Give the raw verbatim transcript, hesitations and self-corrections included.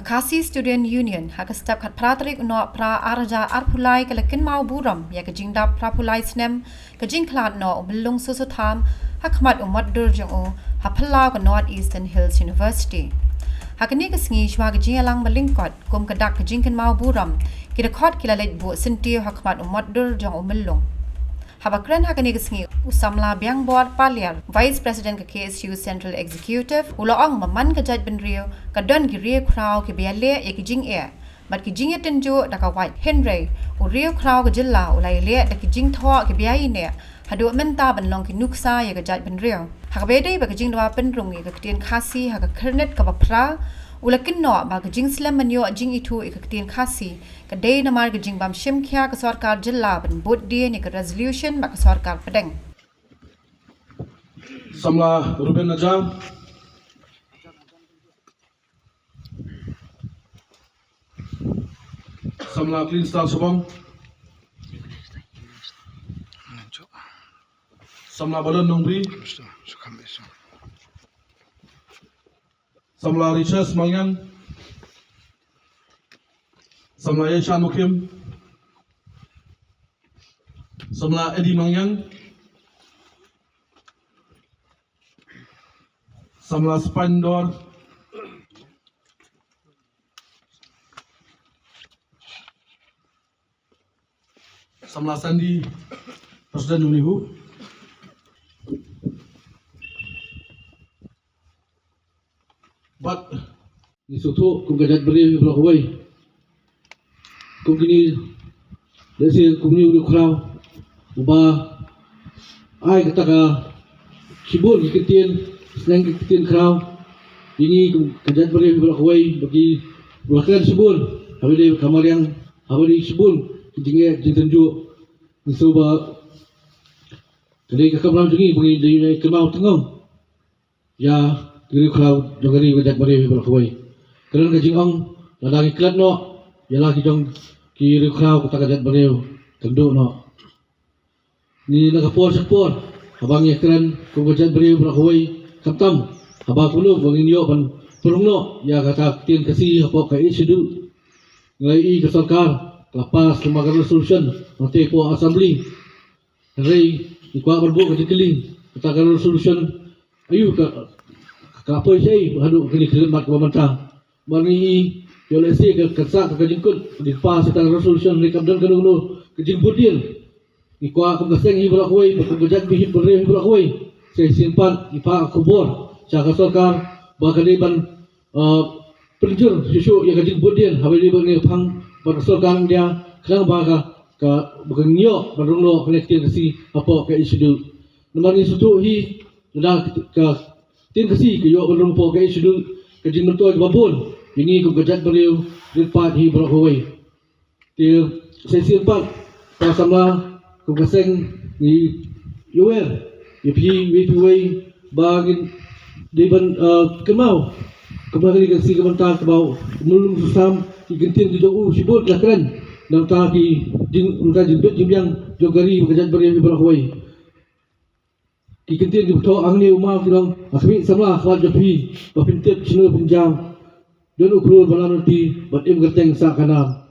Khasi Student Union ha ka step khatphra tarik u Nohprah arhajar arphew lai ka la kynmaw burom ïa ka jingdap phraphew lai snem ka jingkhlad noh u Myllung Soso Tham ha khmat u mot dur jong u ha phyllaw ka North Eastern Hills University. Ha kane ka sngi shuwa ka jingïalang ba lyngkot kum ka dak ka jingkynmaw burom, ki dkhot ki la leit buh syntiew ha khmat u mot dur jong u Myllung. Haba kren ha kane ka sngi u samla Biangbor Paliar, Vice President ka K S U Central Executive, u la ong ba man ka jaitbynriew ka don ki riewkhraw kiba ïaleh ïa ki jingeh bad ki jingïatynjuh da ka wait, hynrei u riewkhraw ka jylla u la ïaleh da ki jingthoh kiba ïaineh haduh mynta ban long ki nuksa ïa ka jaitbynriew. Ha kaba ïadei bad ka jingdawa pynrung ïa ka ktien Khasi ha ka khyrnit kaba phra, u la kynnoh ba ka jingslem ban ïoh jingithuh ïa ka ktien Khasi ka dei namar ka jingbym shim khia ka sorkar jylla ban bud dien ïa ka resolution ba ka sorkar pdeng. Samla Ruben Naja. Samla Clean Star Subong. Samla Balon Nongbri. Samla Richard Mangyang. Samla Yeshan Mukim. Samla Eddie Mangyang. Samla Spandor. Samla Sandi, President Unihu. Bad ngi sngewthuh kum ka jaitbynriew hi baroh kawei, kum kine, lehse kum kine u riewkhraw uba ai kata ka shibun ki ktien, sneng ki ktien khraw ïa ngi kum ka jaitbynriew hi baroh kawei, ba ki la kren shibun haba ïadei ka mariang, haba ïadei shibun ki jingeh jingtynjuh. Ngi sngewbha ka dei ka kamram jong ngi ba ngi dei kynmaw tyngong ïa ki riewkhraw jong ka ri ka jaitbynriew hi baroh kawei. Ka don ka jingong, lada ngi klet noh ïa la ki jong ki riewkhraw, kata ka jaitbynriew kan duh noh. Ngi na ka por sha ka por, haba ngi kren kum ka jaitbynriew hi baroh kawei, khamtam haba kumno ba ngin ïoh ban pynrung noh ïa kata ka ktien Khasi hapoh ka Eighth Schedule. Ngi la ïohi ka sorkar ka la pass lyngba ka resolution hangtei hapoh Assembly. Hynrei ngi kwah ban buh ka jingkylli, kata ka resolution aïu ka, ka poi shaei haduh kane ka khlieh mat kaba mynta. Ba ngi ïoh lehse ka, ka sah ka jingkut, ka jingpass kata ka resolution, hynrei kam don kano kano ka jingbud dien. Ngi kwah kum ka seng hi baroh kawei, ba kum ka jaitbynriew hi baroh kawei, sa shisien pat ngi phah ka khubor sha ka sorkar ba ka dei ban, ah, pynjur shuh shuh ïa ka jingbud dien haba ïadei bad kane ka phang bad ka sorkar India, khnang ba ka, ka, ba kan ïoh ban rung noh kane ka ktien Khasi hapoh ka Eighth Schedule. Namar ngi sngewthuh hi lada ka ktien Khasi ka ïoh ban rung hapoh ka Eighth Schedule, ka jingmyntoi kaba bun ïa ngi kum ka jaitbynriew rit paid hi baroh kawei. Te sa shisien pat, para samla kum ka seng, ngi ïawer ïa phi iwei pa iwei ba ngin dei ban, ah, kynmaw kumba kane ka sngi ka mynta kaba u Myllung Soso Tham, ki kyntien ki jong u shibun ki la kren na ka bynta ki jing, na ka bynta jingbit jingbiang jong ka ri bad ka jaitbynriew hi baroh kawei. Ki kyntien kiba thoh hangne u ma u ki ong, ha khmih samla ha khmat jong phi, ba phin tip shano phin jam. Don u khlur ba lam lynti bad im kyrteng sah ka nam.